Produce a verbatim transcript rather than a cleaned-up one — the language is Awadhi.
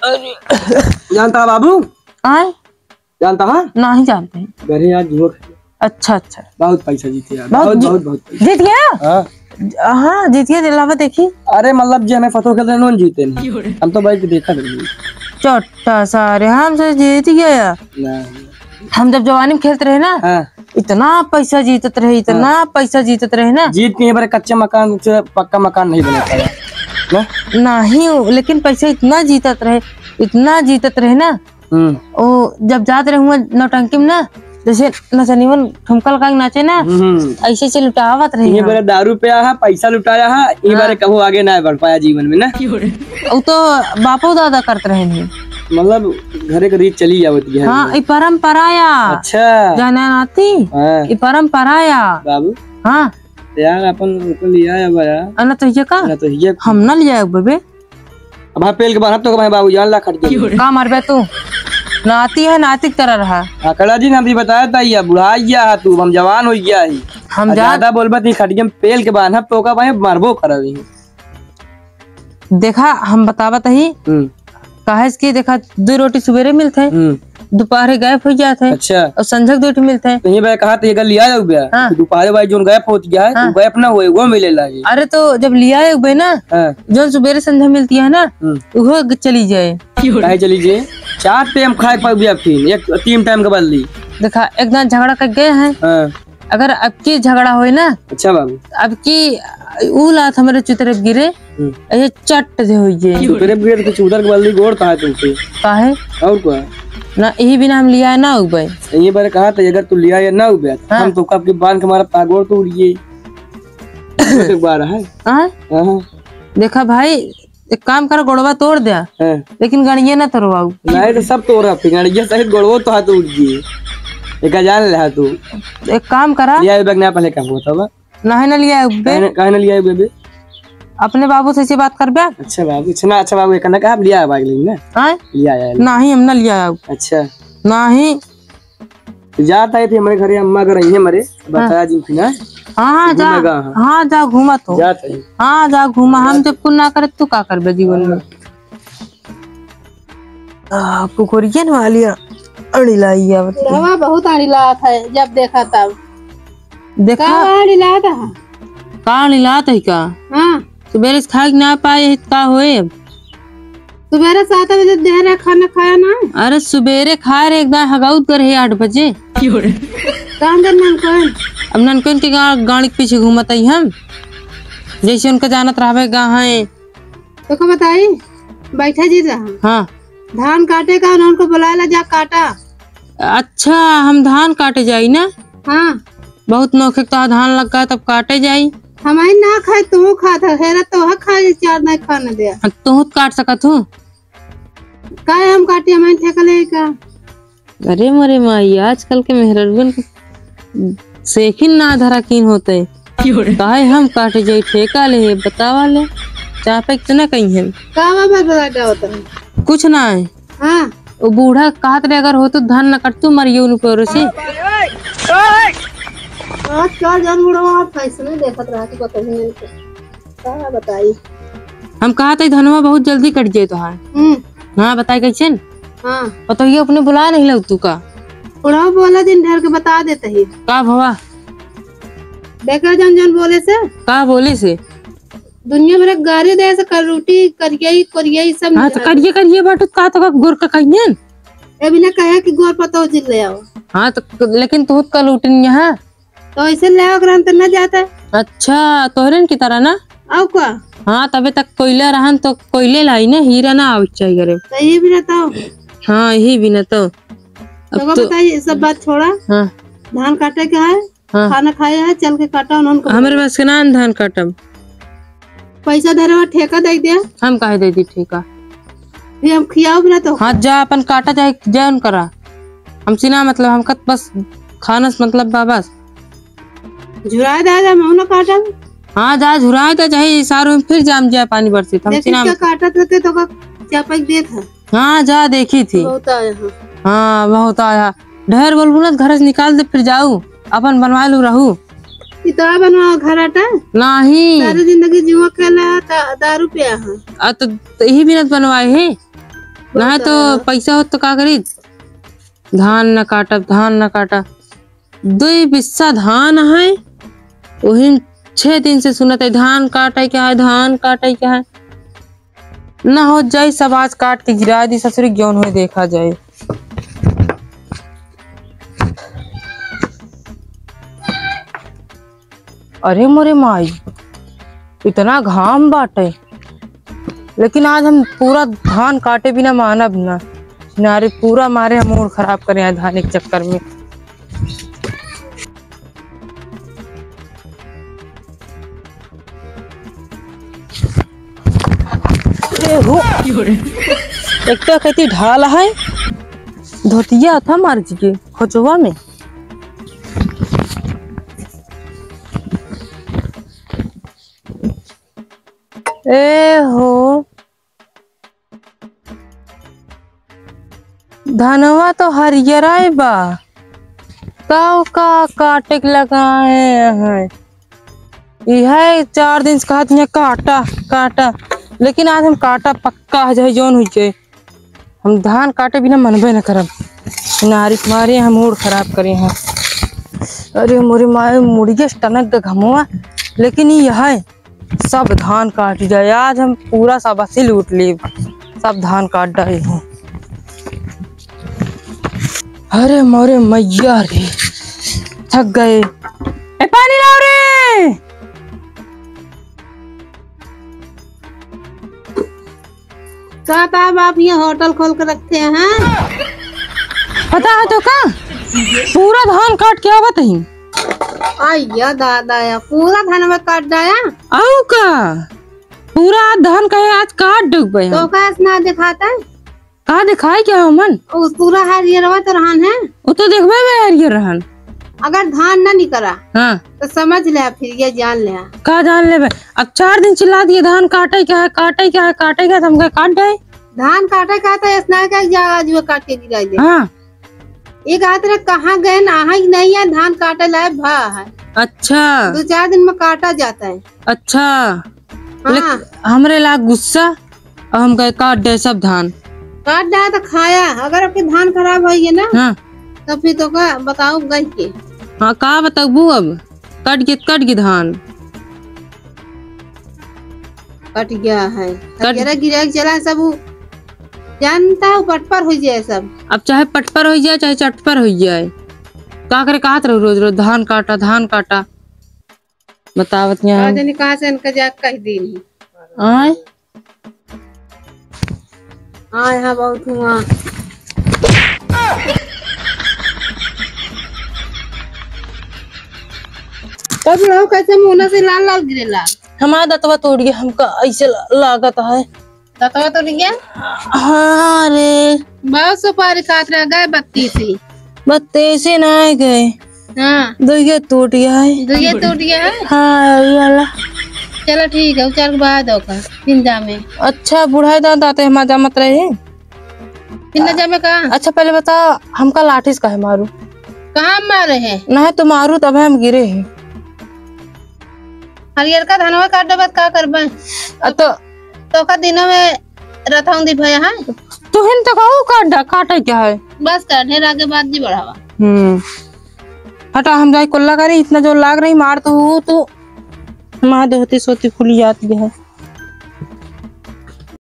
अरे। जानता है बाबू? आय? जानता है? नहीं जानते। घरे आज जुआ खेले। अच्छा, अच्छा। बहुत पैसा जीते यार, बहुत बहुत, जी-, बहुत, बहुत पैसा। जीत गया? हाँ। हाँ, जीत गया, दिलावा देखी। अरे, मतलब, जे हमें पतो खेल रहे, उन जीते नहीं। हम तो बैठ के देखा नहीं। चोट्टा सारे, हम से जीत गया। नहीं। हम जब जवानी में खेलत रहे ना, हाँ। इतना पैसा जीतत रहे, इतना हाँ। पैसा जीतत रहे ना। जीत के ये बारे कच्चे मकान से पक्का मकान नहीं बना पाया। ना? नहीं, लेकिन पैसा इतना जीतत रहे, इतना जीतत रहे ना। हम्म। ओ, जब जात रहे हुआ नौटंकी में ना, जैसे नचनिवन ठुमका लगा के नाचे ना, हम्म। ऐसे से लुटावत रहे ये हैं। बारे दारू पिया है, पैसा लुटाया है, ये हाँ। बारे कबो आगे ना बढ़ पाया जीवन में ना। उ तो बापो दादा करत रहे हैं। मतलब घरे के रीत चली आवत है। हाँ, ई परंपरा या। अच्छा। जाना नाती? हाँ। ई परंपरा या। बाबू। हाँ। यार, अपन उनको लिया है बा यार। अना तो ये का? ना तो ये हम ना लिया है बबे। अब हाँ, पेल के बान्हब तो भाई बाबू जान ला खट गया। का मरबे तू? नाती है, नाती की तरह रहा। अकड़ा जी, हम भी बताया था, ये बुढ़ा गया है तू, हम जवान हो गया है। हम आ जा- ज्यादा बोलबे तो खटिया में पेल के बान्हब तो का भाई मरबो करबी। देखा, हम बतावत ही, हम्म। काहे से कि देखा, दो रोटी सुबेरे मिलत है, हम्म। दोपहरे गायब हो जात है, अच्छा। और संझक दो रोटी मिलत है। तो ये भाई कहा तो ये लिया जाऊ बे, हाँ। तो दोपहरे भाई जोन गायब होत गया है, हाँ। वो गायब ना होए, वो मिले लागे। अरे तो जब लिया जाऊ बे ना, हाँ। जोन सुबेरे संझा मिलती है ना, हम्म। वो ग-, चली जाए। काहे चली जाए? चार टाइम खाए पाऊ बे फिर, एक तीन टाइम के बदली। देखा, एक दिन झगड़ा कर गए हैं, हाँ। अगर अब की झगड़ा होई ना, अच्छा बाबू। अब की ऊ लात हमरे चुतरे पे गिरे, हम्म। ऐसे चट से होई जे। चुतरे पे गिरे तो चुतर के बल्ली गोड़ ता है तुमसे। काहे? और का? ना, यही बिना हम लिया ना उबे। ये बारे कहा था, अगर तू लिया या ना उबे, हाँ। हम तो आपके बांध के मारा ता गोड़ तोड़ ये। एक बार है। हाँ? हाँ। देखा भाई, एक काम करा, गोड़वा तोड़ द्या, हाँ। लेकिन गड़िया ना तोड़वाऊ। नहीं तो सब तोड़ा, फिर गड़िया सहित गोड़वो तो हाथ उठ गई। एक जान ले हाथ तू। एक काम करा। लिया बैग ना पहले का होता बा। नहीं ना लिया बे। काहे ना, काहे ना लिया बे? अपने बाबू से ऐसे बात करबे? अच्छा बाबू, अच्छा ना, अच्छा बाबू, एक ना कहा, लिया बैग लेना। हाँ? लिया आया। नहीं, हम ना लिया। अच्छा। नहीं। तो जात है फिर हमारे घरे अम्मा अगर आई है मरे, हाँ। बताया जिन फिर ना। हाँ, हाँ, जा। घूमेगा, हाँ। हाँ, जा घूमा तो। जात है। हाँ, जा घूमा। हम जब कुल ना करे, तू का करबे जीवन में? आ, कुकुरियन वाली अड़िलाई आवत है। बुढ़वा बहुत अड़िलात है, जब देखा तब। देखा। का अड़िलात है? का अड़िलात है का? हाँ। सुबेरे से खाए के ना पाए है, का होए अब? सुबेरे सात बजे देह रहे, खाना खाया ना? अरे सुबेरे खाए रहे, एक दाएं हगाउत कर है आठ बजे। कहाँ दे ननकन? अब ननकन के गा-, गाड़ी के पीछे घूमत आई हम, जैसे उनका जानत रहबे गा हैं। तो का बताई, बैठा जी रहा। हाँ। धान काटे का, उनको बुलाए ला, जा काटा। अच्छा, हम धान काटे जाई ना? हाँ। बहुत नोखे तो धान लग गया, तब काटे जाई। हमारे ना खाए, तू खा था, हेरा तो है खाए, चार नहीं खाने दे। हाँ, तू काट सकत हूँ। काहे हम काटी, हमारे ठेका ले का? अरे मोरे माई, आजकल के मेहररुअन के सेखिन ना धरा कीन होते। काहे हम काटे जाई, ठेका ले, बतावा ले। चापे कितना कहीं है? का बाबा बता क्या होता है? कुछ ना है। हाँ। वो बूढ़ा कहत रहे, अगर होतू धान न कटतू, मरियो नु पेरो से। आजकल जन बूढ़ा आप कैसे नहीं देखत रहा कि पता नहीं। का बताई? हम कहत है धनवा बहुत जल्दी कट जाए तोहार। हम्म। हाँ, बताई कैसे न? हाँ। पतोहिया अपने बुला नहीं लग तू का? बुढ़वा बोला दिन ढेर के बता देते ही। का भवा? देखा जन जन बोले से? का बोले से? दुनिया भर के गारी दे से कर रोटी, करियई, कोरियई सब हाँ, तो निकाल। करिए, करिए बाटू का तो का गोर का कहियन? ए बिना कहे कि गोर पतोह जिन ले आओ। हाँ, तो लेकिन तू का लूटिन यहाँ। तो ऐसे ले आओ, ग्रहण तो न जाता। अच्छा, तोहरन की तरह ना? आओ का? हाँ, तबे तक कोयला रहन तो कोयले लाई ना, हीरा ना आवे चाहिए करे। तो ये भी रहता हो। हाँ, यही भी ना तो। अब तो तो बताइए, सब बात छोड़ा। हाँ। धान काटे के है, हाँ। खाना खाए है, चल के काटा उन्होंने को हमरे बस के ना धान काटब। पैसा धरे हुआ ठेका दे दे। हम काहे दे दी ठेका? फिर हम खियाओ भी ना तो। हाँ, जा अपन काटा जाए, जा उन करा। हमसे ना मतलब, हमका बस खाना से मतलब बा बस। झुराए दे, जा, हम ना काटब। हाँ, जा झुराए दे, चाहे सारू में फिर जाम जाए पानी बरसी, हमसे देखी ना का मतलब। काटत रहते तो का चापक देत है। हाँ, जा देखी थी। बहुत आया है। हाँ, बहुत आया। ढेर बोलबू ना, घर से निकाल दे, फिर जाऊ, अपन बनवा लू रहू। ई तो बनवा घर आटा? नाही। सारी जिंदगी जुआ खेला, दा-, दारू पिया है। आ, तो, तो यही बिनत बनवाए है। ना है तो पैसा होत तो का करी? धान न काटब, धान न काटा। दुई बिस्सा धान है, ओहिन छह दिन से सुनत है, धान काटे के है, धान काटे के है। ना हो जाई, सब आज काट के गिरा दी ससुरी, जौन होई देखा जाई। अरे मोरे माई, इतना घाम बाटे, लेकिन आज हम पूरा धान काटे बिना मानब ना। नारे पूरा मारे हम मूड खराब करे हैं धान के चक्कर में। ए हो। एक तो कहती ढाल है, धोतिया था मार जी के खोचवा में। ए हो, धनवा तो हरियराए बा, तब का काटे के लगाए हैं? इहे चार दिन से कहत हैं काटा, काटा, लेकिन आज हम काटा पक्का है, चाहे जौन हुई जाए। हम धान काटे बिना मनबे न करब। नारी के मारे हम मूड खराब करे हैं। अरे मोरे माए, मुड़िए से टनक ग घमवा, लेकिन ई है सब धान काट जाए। आज हम पूरा सबसे लूट लेब, सब धान काट डाले हैं। अरे मोरे मैया रे, थक गए। ए, पानी लाओ रे। का बाप, आप ये होटल खोल के रखे हैं? पता है तो का, पूरा धान काट के आवत ही। आइया दादा, या पूरा धान में काट डाया। आऊ का, पूरा धान कहे आज काट डूबे हम। तो का ऐसा ना दिखाता है? का दिखाई क्या हमन? ओ पूरा हरियरवा तो रहन है। वो तो देखबे में हरियर रहन। अगर धान ना निकला, हाँ। तो समझ ले, फिर ये जान ले। का जान लेबे? अब चार दिन चिल्ला दिए, "धान काटे क्या है, काटे क्या है, काटे क्या है?" तो हम कहे, "काट दे।" धान काटे का तो ऐसा ना है कि जा आज वो काट के गिरा दे। हाँ। एक हाथ रे कहाँ गए ना, है कि नहीं है, धान काटे लाए भा है। अच्छा। दो चार दिन में काटा जाता है। अच्छा। हाँ। लेक-, हमरे लाग गुस्सा, और हम कहे, "काट दे सब धान।" काट दे तो खाया, अगर आपके धान खराब होइए ना, हाँ। तो फिर तो का बताओ गई के। हाँ, का बताबू अब? कट गए, कट गए धान। कट गया है। कट अब जरा गिरा के चला सब, उ जानता है, पटपर हो जाए सब। अब चाहे पटपर हो जाए, चाहे चटपर हो जाए, का करे, कहत रहो रोज रोज, "धान काटा, धान काटा।" बतावत यहाँ। आज नहीं कहाँ से इनका जाके कह दी नहीं। आय? हाँ, यहाँ बहुत हुआ। तब रहो कैसे मुँह से लाल लाल गिरेला। हमारा दतवा टूट गया, हमका ऐसे ल-, लागत है। दतवा टूट गया? हाँ रे। बहुत सुपारी खात रह गए, बत्तीसी। बत्तीसी ना गए। हाँ। दुइये टूट गया है। दुइये टूट गया है? हाँ, ये वाला। चलो ठीक है, उचार के बाद होगा, फिर जामे। अच्छा, बुढ़ाई दांत आते हैं, मजा मत रहे। फिर ना जामे का? अच्छा, पहले बता, हमका लाठी से काहे मारू? कहाँ मारे हैं? नहीं तो मारू, तब हम गिरे हैं। हरियरका धनवा काट देबा त का करबे? अ तो तोका दिनों में रथौंदी भया है। तुहिन तो कहू काट, काटे क्या है? बस कर, ढेर आगे बात जी बढ़ावा। हम्म। हटा, हम जाए कुल्ला करी, इतना जोर लाग रही, मार तो हू तू। माँ धोती सोती खुली जाती है।